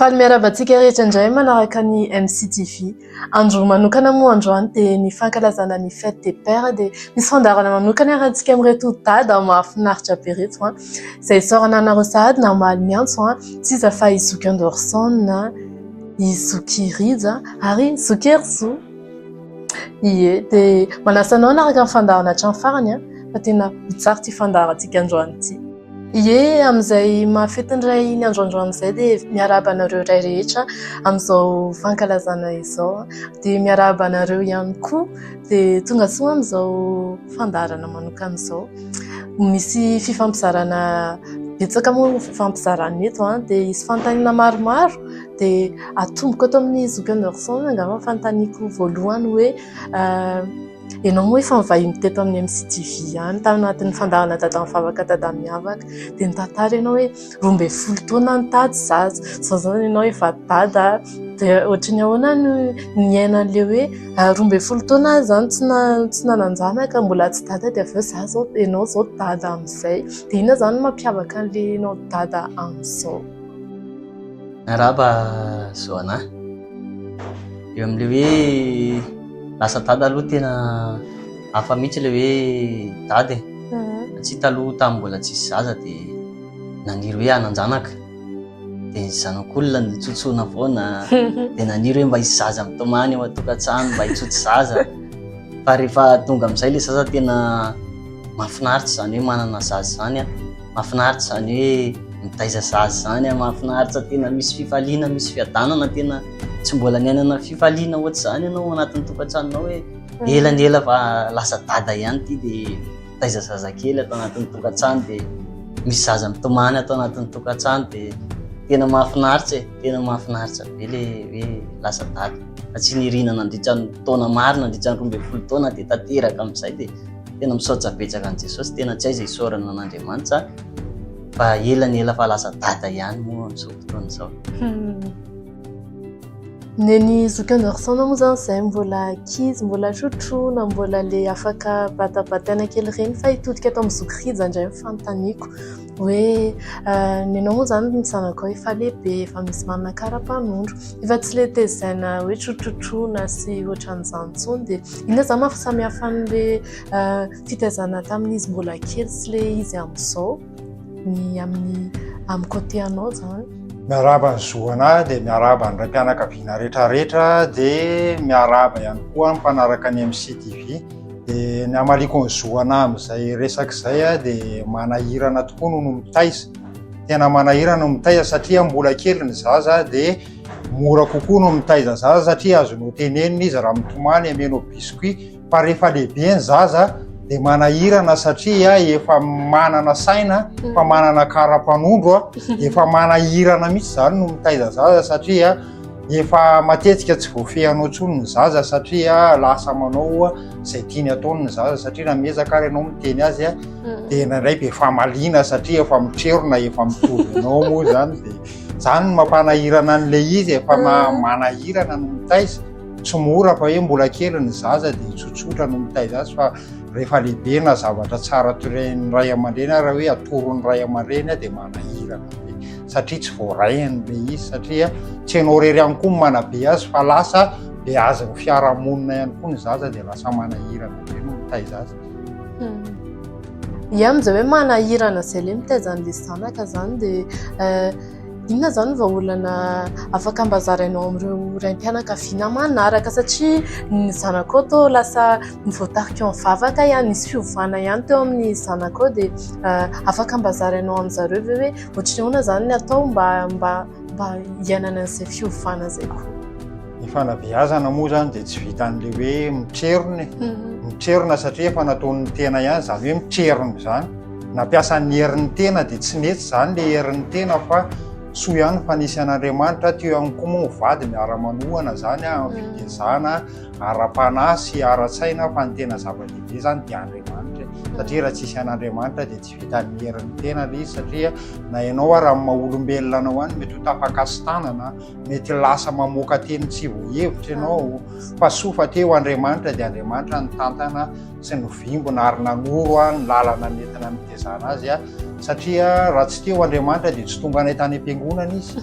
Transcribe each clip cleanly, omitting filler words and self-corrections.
Faly miarahaba antsika rehetra indray manaraka ny MCTV. Andro manokana moa androany dia ny fankalazana ny fête des pères dia misy fandaharana manokana iarahantsika amin'ireto dada mahafinaritra be ireto an. Izay isaorana anareo sahady namaly ny antso an. Tsy iza fa i Zoky Anderson, i Zoky Rija ary Zoky Herizo. Ie, dia manasa anao hanaraka ny fandaharana hatramin'ny farany an, fa tena ho tsara ity fandaharantsika androany ity. Ie, amin'izay mahafety ny ray ny andro androany izay dia miarahaba anareo ray rehetra amin'izao fankalazana izao. Dia miarahaba anareo ihany koa dia tonga soa amin'izao fandaharana manokana izao. Misy fifampizarana betsaka moa ny fifampizarana eto dia hisy fanontaniana maromaro dia atomboko ato amin'ny Zoky Anderson angamba ny fanontaniako voalohany hoe Ianao moa efa nivahiny teto amin'ny MCTV ihany tao anatin'ny fandaharana Dada mivavaka Dada miavaka dia nitantara ianao hoe 12 taona nitady zaza, izao izany ianao efa dada dia ohatry ny ahoana no niainan'ilay hoe 12 taona aho izany tsy tsy nanan-janaka mbola tsy dada dia avy eo izaho izao ianao izao dada amin'izay dia inona izany no mampiavaka an'ilay ianao dada amin'izao? Miarahaba Zoana. Eo amin'ilay hoe lasa dada aloha tena hafa mihitsy ilay hoe dada e. Satria taloha tamin'ny mbola tsisy zaza dia naniry hoe hanan-janaka. Dia ny zanak'olona no nitsotsoana foana. Dia naniry hoe mba hisy zaza mitomany ao an-tokantrano, mba hitsotso zaza. Fa rehefa tonga amin'izay ilay zaza tena mahafinaritra izany hoe manana zaza izany an. Mahafinaritra izany hoe mitaiza zaza izany an, mahafinaritra tena misy fifaliana, misy fiadanana tena tsy mbola niainana fifaliana ohatr'izany ianao ao anatin'ny tokantranonao hoe ela ny ela fa lasa dada ihany ity dia mitaiza zazakely ato anatin'ny tokantrano dia misy zaza mitomany ato anatin'ny tokantrano dia tena mahafinaritra e, tena mahafinaritra be le hoe lasa dada. Fa tsy nirina nandritra ny taona maro, nandritra ny 12 taona dia tanteraka amin'izay dia Tena misaotra betsaka an'i Jesosy, tena tsy aiza isaorana an'Andriamanitra fa ela ny ela fa lasa dada ihany moa amin'izao fotoana izao. Neny zoky Anderson moa izany izay mbola ankizy, mbola trotroana, mbola le afaka batabataina kely ireny fa hitodika ato amin'ny zoky Rija indray ny fanontaniako hoe nenao moa izany ny zanakao efa lehibe, efa misy manana kara-panondro, efa tsy le tezaina hoe trotrotroana sy ohatran'izany intsony dia inona izany maha samihafa an'le fitaizana tamin'izy mbola kely sy le izy amin'izao ny amin'ny amin'ny côté anao izany? Miarahaba ny zo anah dia miarahaba ny raim-pianakaviana rehetrarehetra dia miarahaba ihany koa ny mpanaraka ny MCTV. Dia ny hamaliako ny zo anah amin'izay resaka izay dia manahirana tokoa no no mitaiza. Tena manahirana no mitaiza satria mbola kely ny zaza dia mora kokoa no mitaiza zaza satria azonao tenenina izy raha mitomany amenao biscuit fa rehefa lehibe ny zaza dia manahirana satria efa manana saina fa manana kara-panondro a efa manahirana mihitsy zany no mitaiza zaza satria efa matetika tsy voafehinao intsony ny zaza satria lasa manao izay tiany ataony ny zaza satria raha miezaka ary ianao miteny azy a dia indraindray be famaliana satria efa mitrerona efa mitovy anao moa zany dia zany no mampanahirana an'ilay izy efa manahirana no mitaiza tsy mora fa hoe mbola kely ny zaza dia tsotsotra no mitaiza azy fa rehefa lehibe na zavatra tsara toren'ny ray aman-dreny ary hoe atoron'ny ray aman-dreny dia manahirana be satria tsy voarainy ilay izy satria tsy ianao irery ihany koa no manabe azy fa lasa beazin'ny fiarahamonina ihany koa ny zaza dia lasa manahirana be no mitaiza azy. Ie amin'izay hoe manahirana izay ilay mitaiza an'ilay zanaka izany dia inona izany ny vahaolana afaka mba zarainao amin'ireo raim-pianakaviana manaraka satria ny zanakao toa lasa voatarika ao amin'ny vavaka ihany, nisy fiovana ihany teo amin'ny zanakao dia afaka mba zarainao amin'izareo ve hoe ohatry ny ahoana izany ny atao mba mba mba hiainana an'izay fiovana izay koa? Ny fanabeazana moa izany dia tsy vitan'ilay hoe mitrerona e. Mitrerona satria efa nataon'ny tena ihany izany hoe mitrerona izany. Nampiasa ny herin'ny tena dia tsy nety izany ilay herin'ny tena fa soa ihany fa nisy an'Andriamanitra teo ihany koa moa ny vady miara-manohana izany amin'ny fitezana ara-panahy sy ara-tsaina fa ny tena zava-dehibe izany dia Andriamanitra e. Satria raha tsisy an'Andriamanitra dia tsy vitan'ny herin'ny tena ilay izy satria na ianao ary amin'ny maha olombelona anao ihany mety ho tafakasi-tanana, mety lasa mamoaka teny tsy voahevitra ianao fa soa fa teo Andriamanitra dia Andriamanitra nitantana sy nivimbina ary nanoro ny lalana nentina nitezana azy satria raha tsy teo Andriamanitra dia tsy tonga anay tany am-piangonana izy.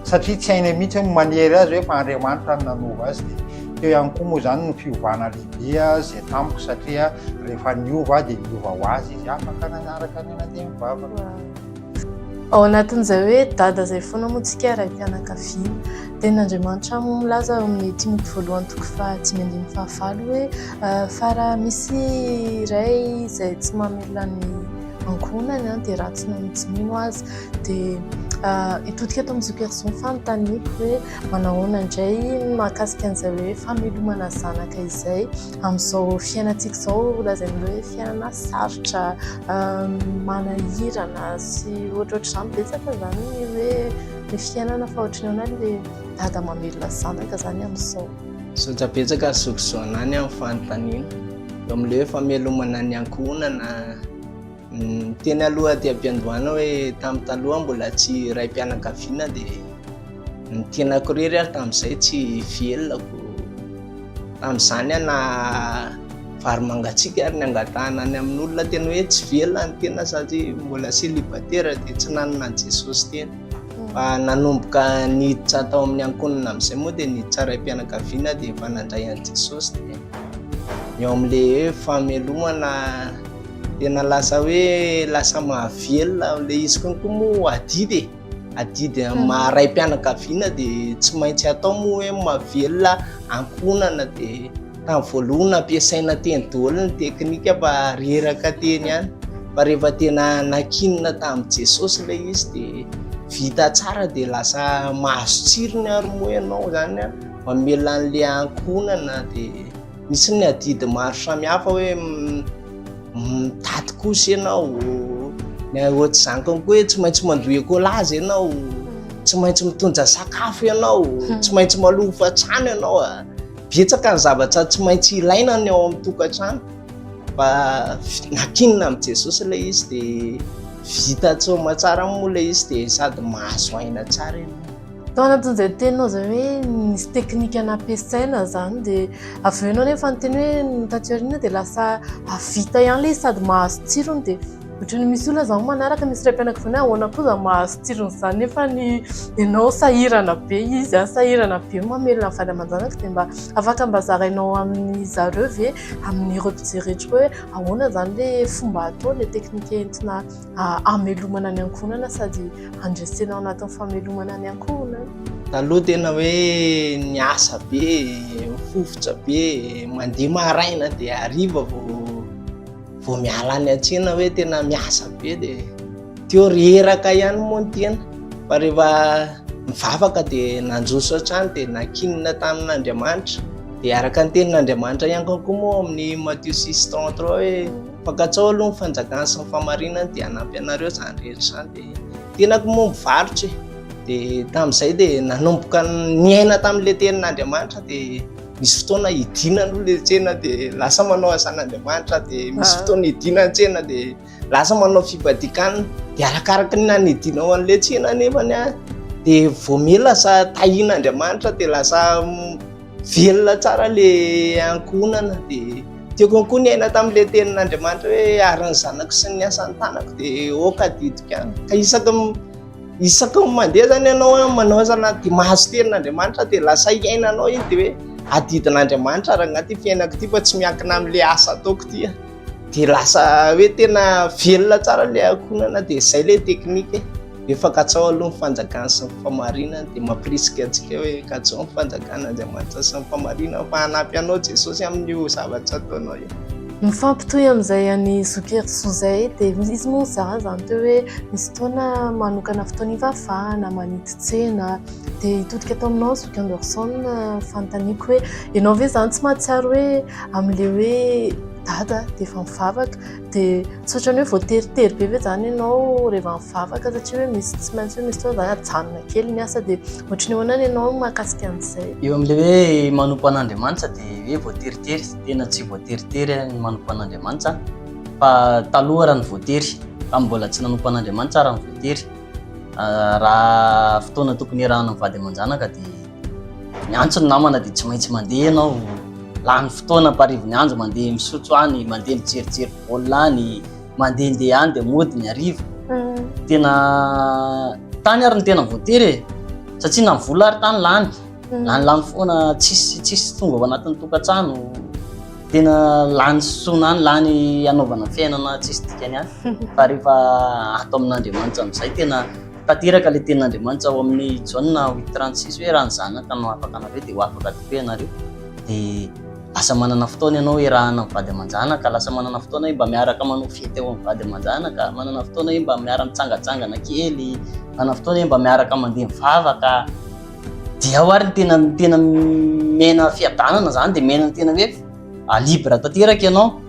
satria tsy hainay mihitsy ny manery azy hoe fa Andriamanitra no nanova azy dia teo ihany koa moa izany ny fiovana lehibe izay tamiko satria rehefa niova aho dia niova ho azy izy afaka nanaraka ny nandeha mivavaka. Ao anatin'izay hoe dada izay foana moa tsika raim-pianakaviana. Tenin'Andriamanitra moa milaza ao amin'ny Timoty voalohany toko fahadimy andininy fahavalo hoe fa raha misy iray izay tsy mamelona ny ankohonany dia ratsy noho ny tsy mino aza. Dia hitodika eto amin'i Zoky Herizo ny fanontaniako hoe manahoana indray ny mahakasika an'izay hoe famelomana zanaka izay amin'izao fiainantsika izao lazaina hoe fiainana sarotra, manahirana sy ohatrohatr'izany. Betsaka izany ny hoe ny fiainana fa ohatran'ny ahoana ilay dada mamelona zanaka izany amin'izao. Misaotra betsaka ry Zoky Zoana ny amin'ny fanontaniana. Eo amin'ilay hoe famelomana ny ankohonana, Niteny aloha aty am-piandohana hoe tamin'ny taloha mbola tsy raim-pianakaviana dia ny tenako irery ary tamin'izay tsy velonako. Tamin'izany aho na vary mangatsiaka ary ny angatahana any amin'olona tena hoe tsy velona ny tena sady mbola célibataire dia tsy nanana an'i Jesosy tena. Fa nanomboka niditra tao amin'ny ankohonana amin'izay moa dia niditra raim-pianakaviana dia efa nandray an'i Jesosy dia eo amin'ilay hoe famelomana Tena lasa hoe lasa mahavelona ilay izy konko moa adidy e, adidy amin'ny maha raim-pianakaviana dia tsy maintsy atao moa hoe mahavelona ankohonana dia tamin'ny voalohany nampiasaina teny daholo ny teknika fa reraka teny ihany fa rehefa tena nankinina tamin'i Jesosy ilay izy dia vita tsara dia lasa mahazo tsirony ary moa ianao izany an, mamelona an'ilay ankohonana dia Misy ny adidy maro samihafa hoe mitady kosa ianao, ny ohatr'izany koa hoe tsy maintsy mandoa écolage ianao, tsy maintsy mitondra sakafo ianao, tsy maintsy maloa hofan-trano ianao. Betsaka ny zavatra tsy maintsy ilaina ny ao amin'ny tokantrano fa nankinina amin'i Jesosy ilay izy dia vita soamantsara moa ilay izy dia sady mahazo aina tsara ianao. Tao anatin'izay teninao izay hoe nisy teknika nampiasaina izany dia avy eo ianao nefa niteny hoe taty aoriana dia lasa vita ihany ilay izy sady mahazo tsirony dia ohatran'ny misy olona izany manaraka misy raim-pianakaviana hoe ahoana koa izany mahazo tsirony izany nefa ny ianao sahirana be izy an, sahirana be mamelona ny vady aman-janaka dia mba afaka mba zarainao amin'ny zareo ve amin'ireo mpijery rehetra hoe ahoana izany ilay fomba atao ilay teknika entina hamelomana ny ankohonana sady handresena ao anatin'ny famelomana ny ankohonana. Taloha tena hoe niasa be, mifofotra be, mandeha maraina dia hariva vao vao miala any an-tsena hoe tena miasa be dia teo reraka ihany moa ny tena fa rehefa mivavaka dia nandroso hatrany dia nankinina tamin'Andriamanitra dia araka ny tenin'Andriamanitra ihany koa moa amin'ny Matio 6:33 hoe Fa katsao aloha ny fanjakany sy ny famarinany dia hanampy anareo izany rehetra izany. Dia tenako moa mivarotra e. Dia tamin'izay dia nanomboka niaina tamin'ilay tenin'Andriamanitra dia misy fotoana hidiana aloha ilay tsena dia lasa manao asan'Andriamanitra dia misy fotoana hidiana ny tsena dia lasa manao fibadikanina dia arakaraka ny nanidinao an'ilay tsena anefany a dia vao miha lasa tahian'Andriamanitra dia lasa Velona tsara le ankohonana dia tiako koa niaina tamin'ilay tenin'Andriamanitra hoe ary ny zanako sy ny asan'ny tanako dia oka adidiko ihany. Ka isaka isaka mandeha zany ianao an, manao asa dia mahazo tenin'Andriamanitra dia lasa iainanao iny dia hoe adidin'Andriamanitra rangahy ity fiainako ity fa tsy miankina amin'ilay asa ataoko ity a. Dia lasa hoe tena velona tsara ilay ankohonana dia izay ilay teknika e. Efa katsao aloha ny fanjakana sy ny famarinana dia mampirisika antsika hoe katsao ny fanjakan'Andriamanitra sy ny famarinana fa hanampy anao Jesosy amin'io zavatra ataonao io. Mifampitohy amin'izay an'i Zoky Herisoa izay dia izy moa nizara izany teo hoe misy fotoana manokana fotoana hivavahana, manidy tsena dia hitodika ato aminao Zoky Anderson fanontaniako hoe ianao ve izany tsy mahatsiaro hoe amin'ilay hoe dada dia efa mivavaka Dia tsy ohatran'ny hoe voateritery be ve izany ianao rehefa mivavaka satria hoe misy tsy maintsy hoe misy fotoana izany ajanona kely ny asa dia ohatran'ny ahoana ny ianao mahakasika an'izay? Eo amin'ilay hoe manompo an'Andriamanitra dia hoe voateritery, tena tsy voateritery ny manompo an'Andriamanitra fa taloha raha ny voatery, tamin'ny mbola tsy nanompo an'Andriamanitra raha ny voatery. Raha fotoana tokony hiarahana amin'ny vady aman-janaka dia miantso ny namana dia tsy maintsy mandeha ianao, lany fotoana amparivo ny andro mandeha misotro any, mandeha mijerijery baolina any, mandehandeha any dia mody ny hariva. Tena tany ary no tena voatery e! Satria na ny vola ary tany lany, lany lany foana, tsisy tsisy tonga ao anatin'ny tokantrano, tena lany sosoana any, lany hanaovana fiainana tsisy dikany any. Fa rehefa ato amin'Andriamanitra amin'izay tena tanteraka ilay tenin'Andriamanitra ao amin'ny Jaona 8:36 hoe raha ny zanaka no afaka anareo dia ho afaka tokoa ianareo. Dia lasa manana fotoana ianao iarahana amin'ny vady aman-janaka, lasa manana fotoana hoe mba miaraka manao fety eo amin'ny vady aman-janaka, manana fotoana hoe mba miara-mitsangatsangana kely, manana fotoana hoe mba miaraka mandeha mivavaka. Dia ao ary ny tena tena miaina fiadanana izany dia miaina ny tena hoe libre tanteraka ianao.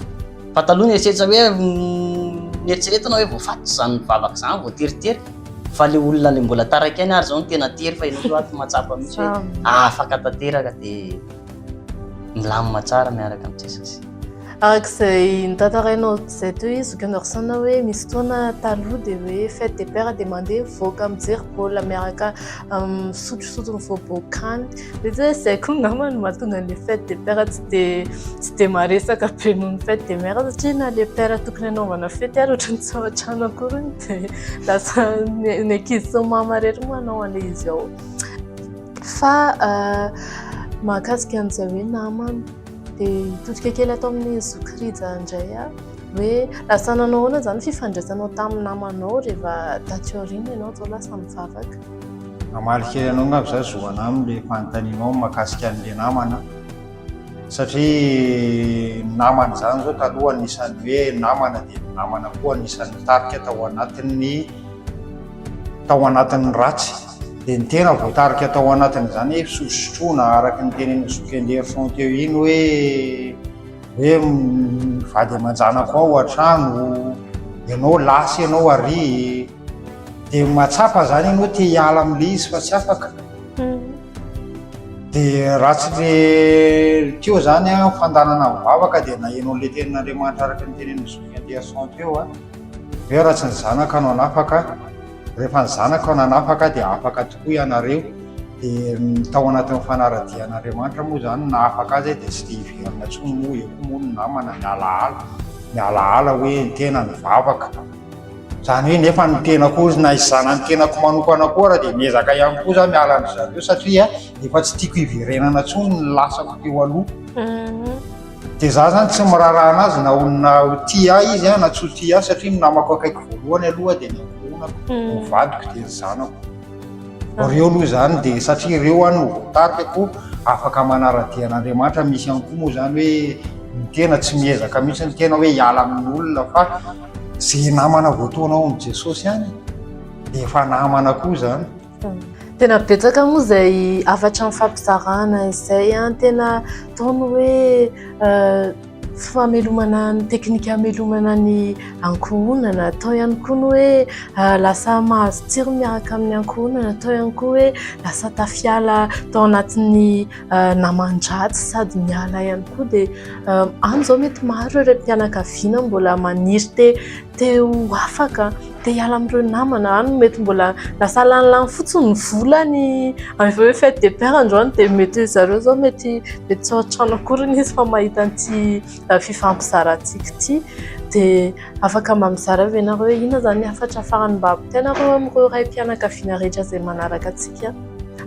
Fa taloha nieritreritra hoe nieritreretina hoe voafatotry izany mivavaka izany, voateritery. Fa le olona le mbola taraiky ihany ary izao no tena tery fa ianao aloha ato mahatsapa mihitsy hoe afaka tanteraka dia milamina tsara miaraka amin'i Jesosy. Araka izay notantarainao izay teo i Zoky Anderson hoe misy fotoana taloha dia hoe fête des pères dia mandeha mivoaka mijery baolina miaraka misotrosotro mivoaboaka any. Mety hoe izay koa angamba no mahatonga an'ilay fête des pères tsy dia tsy dia maresaka be noho ny fête des mères satria na ilay père tokony hanaovana fety ary ohatran'ny tsy ao an-trano akory dia lasa ny ankizy sy ny mama irery manao an'ilay izy ao. Fa mahakasika an'izay hoe namana dia hitodika kely ato amin'ny zoky Rija indray aho hoe lasa nanao ahoana izany fifandraisanao tamin'ny namanao rehefa taty aoriana ianao izao lasa mivavaka? Hamaly kely anao angamba za Zoana amin'ilay fanontanianao mahakasika an'ilay namana satria ny namana izany izao taloha anisan'ny hoe namana dia ny namana koa anisan'ny nitarika tao anatin'ny tao anatin'ny ratsy dia ny tena voatarika tao anatin'izany hoe fisotrosotroana araka ny tenenin'i Zoky Anderson teo iny hoe hoe ny vady aman-janako ao an-trano ianao lasa ianao ary dia mahatsapa zany ianao te hiala amin'ilay izy fa tsy afaka dia raha tsy le teo zany a fandanana mivavaka dia naheno an'ilay tenin'Andriamanitra araka ny tenenin'i Zoky Anderson teo a hoe raha tsy ny zanaka no hanafaka rehefa ny zanaka no nanafaka dia afaka tokoa ianareo dia tao anatin'ny fanaradian'Andriamanitra moa zany nahafaka azy dia tsy te hiverina intsony moa eo koa moa ny namana mialaala mialaala hoe ny tena nivavaka Izany hoe nefa ny tenako na izana ny tenako manokana koa ara dia miezaka ihany koa za miala an-dry zareo satria efa tsy tiako hiverenana intsony ny lasako teo aloha. Mhm. Dia za zany tsy miraharaha anazy na ho na ho tia ahy izy na tsy ho tia ahy satria ny namako akaiky voalohany aloha dia ny ankohonako, ny mhm. vadiko dia ny zanako. Ireo aloha izany dia satria ireo aho no voatarika koa afaka manara-dia an'Andriamanitra, misy ihany koa moa izany hoe ny tena tsy miezaka mihitsy ny tena hoe hiala amin'olona fa izay namana voataona ao amin'i Jesosy ihany dia efa namana koa izany. Tena betsaka moa izay hafatra nifampizarana izay an, tena tao ny hoe famelomana ny teknika hamelomana ny ankohonana, tao ihany koa ny hoe lasa mahazo tsiro miaraka amin'ny ankohonana, tao ihany koa hoe lasa tafiala tao anatin'ny naman-dratsy sady miala ihany koa dia any izao mety maro ireo raim-pianakaviana mbola maniry te te ho afaka te hiala amin'ireo namana any mety mbola lasa lanilany fotsiny ny volany rehefa hoe fête des pères androany dia mety zareo izao mety mety tsy ao an-trano akory izy fa mahita an'ity fifampizarantsika ity dia afaka mba mizara ve nareo hoe inona izany ny hafatra farany mba ampitainareo amin'ireo raim-pianakaviana rehetra izay manaraka antsika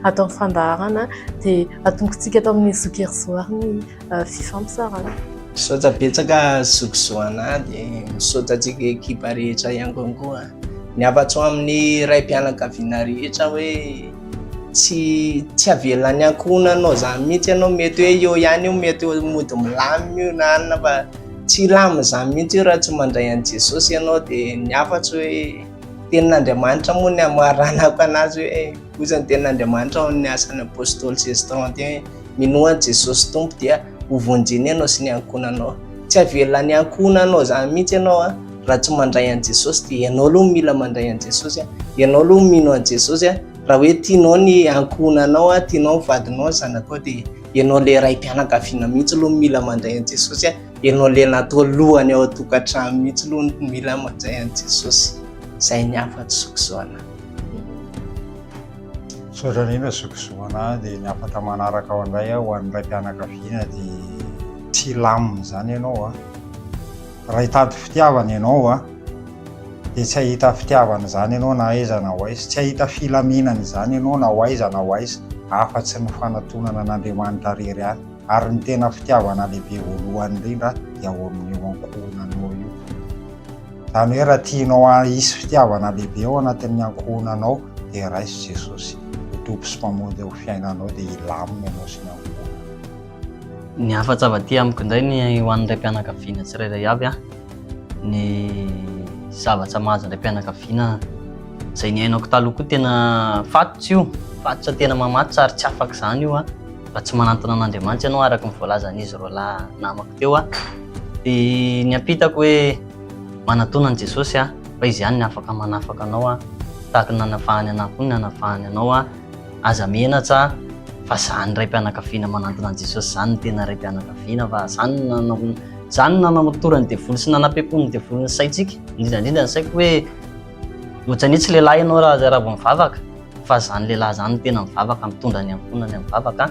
ato amin'ny fandaharana dia atombokintsika ato amin'ny Zoky Herizo ary ny fifampizarana. Misaotra betsaka Zoky Zoana dia misaotra antsika ekipa rehetra ihany koa. Ny hafatro amin'ny raim-pianakaviana rehetra hoe tsy tsy avelan'ny ankohonanao izany mihitsy ianao mety hoe eo ihany io mety hoe mody milamina io na anona fa tsy hilamina izany mihitsy io raha tsy mandray an'i Jesosy ianao dia ny hafatro hoe tenin'Andriamanitra moa ny hamaranako anazy hoe hoy ny tenin'Andriamanitra ao amin'ny asan'ny apostoly 16:31 Minoa an'i Jesosy Tompo dia ho vonjena ianao sy ny ankohonanao. Tsy avelan'ny ankohonanao izany mihitsy ianao an, raha tsy mandray an'i Jesosy dia ianao aloha mila mandray an'i Jesosy an, ianao aloha mino an'i Jesosy an, raha hoe tianao ny ankohonanao an, tianao ny vadinao, ny zanakao dia ianao ilay raim-pianakaviana mihitsy aloha mila mandray an'i Jesosy an, ianao ilay natao lohany ao an-tokantrano mihitsy aloha no mila mandray an'i Jesosy. Izay ny hafatro zoky Zoana. Misaotra indrindra zoky Zoana dia ny hafatra manaraka ao indray ho an'ny raim-pianakaviana dia tsy hilamina izany ianao a. Raha hitady fitiavana ianao a, Dia tsy hahita fitiavana izany ianao na aiza na ho aiza, tsy hahita filaminana izany ianao na ho aiza na ho aiza, afa-tsy ny fanatonana an'Andriamanitra irery ihany. Ary ny tena fitiavana lehibe voalohany indrindra dia ao amin'io ankohonanao io. Izany hoe raha tianao hisy fitiavana lehibe ao anatin'ny ankohonanao dia raiso Jesosy ho Tompo sy Mpamonjy ao fiainanao dia hilamina ianao sy ny ankohonanao. Ny hafatsy avy aty amiko indray ny ho an'ny raim-pianakaviana tsirairay avy an, ny zavatra mahazo ny raim-pianakaviana izay niainako taloha koa tena fatotra io, fatotra tena mamatotra ary tsy afaka izany io an, raha tsy manantona an'Andriamanitra ianao araka ny voalazan'izy roalahy namako teo an, dia ny ampitako hoe manatona an'i Jesosy an, fa Izy ihany no afaka manafaka anao an, tahaka ny nanafahany anah koa no nanafahany anao an. Aza menatra fa zany raim-pianakaviana manantona an'i Jesosy zany no tena raim-pianakaviana fa zany no nanao zany no nanamotoran'ny devoly sy nanampepon'ny devoly ny saintsika indrindra indrindra ny saiko hoe ohatran'ny hoe tsy lehilahy ianao raha raha vao mivavaka fa zany lehilahy zany no tena mivavaka mitondra ny ankohonany amin'ny vavaka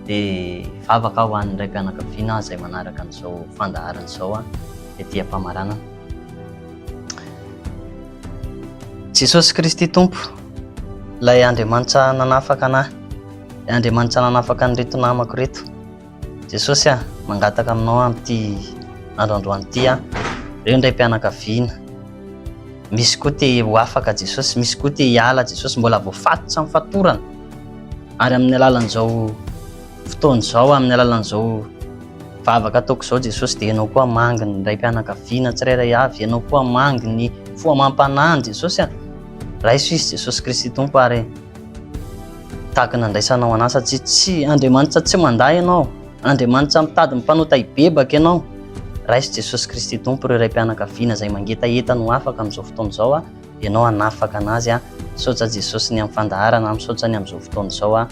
dia vavaka ho an'ny raim-pianakaviana izay manaraka an'izao fandaharana izao ety am-pamaranana. Jesosy Kristy Tompo, ilay Andriamanitra nanafaka anah, ilay Andriamanitra nanafaka an'ireto namako ireto. Jesosy ah, mangataka aminao aho amin'ity andro androany ity ah, ireo indray mpianakaviana. Misy koa te ho afaka Jesosy, misy koa te hiala Jesosy, mbola voafatotra amin'ny fatorana. Ary amin'ny alalan'izao fotoana izao, amin'ny alalan'izao vavaka ataoko izao Jesosy dia ianao koa hamangy ny raim-pianakaviana tsirairay avy, ianao koa hamangy ny fo amam-panahiny Jesosy a. Raiso izy Jesosy Kristy Tompo ary tahaka ny nandraisanao anahy satria tsy Andriamanitra tsy mandà ianao, Andriamanitra mitady ny mpanota hibebaka ianao. Raiso Jesosy Kristy Tompo ireo raim-pianakaviana izay mangetaheta ny ho afaka amin'izao fotoana izao a. Ianao hanafaka anazy a. Misaotra Jesosy ny amin'ny fandaharana, misaotra ny amin'izao fotoana izao a.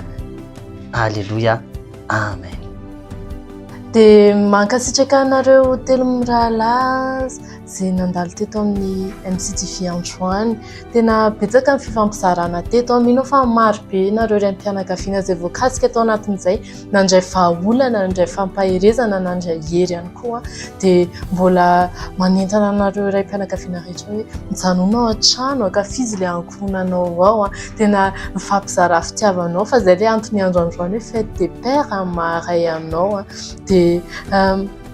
Aleloia. Amen. Dia mankasitraka anareo telo mirahalahy izay nandalo teto amin'ny MCTV androany. Tena betsaka ny fifampizarana teto. Mino aho fa maro be nareo raim-pianakaviana izay voakasika tao anatin'izay, nandray vahaolana, nandray fampaherezana, nandray hery ihany koa. Dia mbola manentana anareo raim-pianakaviana rehetra hoe mijanona ao an-trano, ankafizo ilay ankohonanao ao. Tena mifampizara fitiavana ao fa izay ilay antony andro androany hoe fête des pères amin'ny maha ray anao. Dia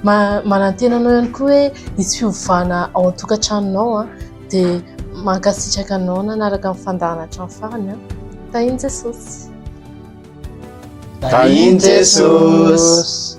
manantena anao ihany koa hoe hisy fiovana ao an-tokantranonao. Dia mankasitraka anao nanaraka ny fandaharana hatramin'ny farany. Tahin'i Jesosy. Tahin'i Jesosy.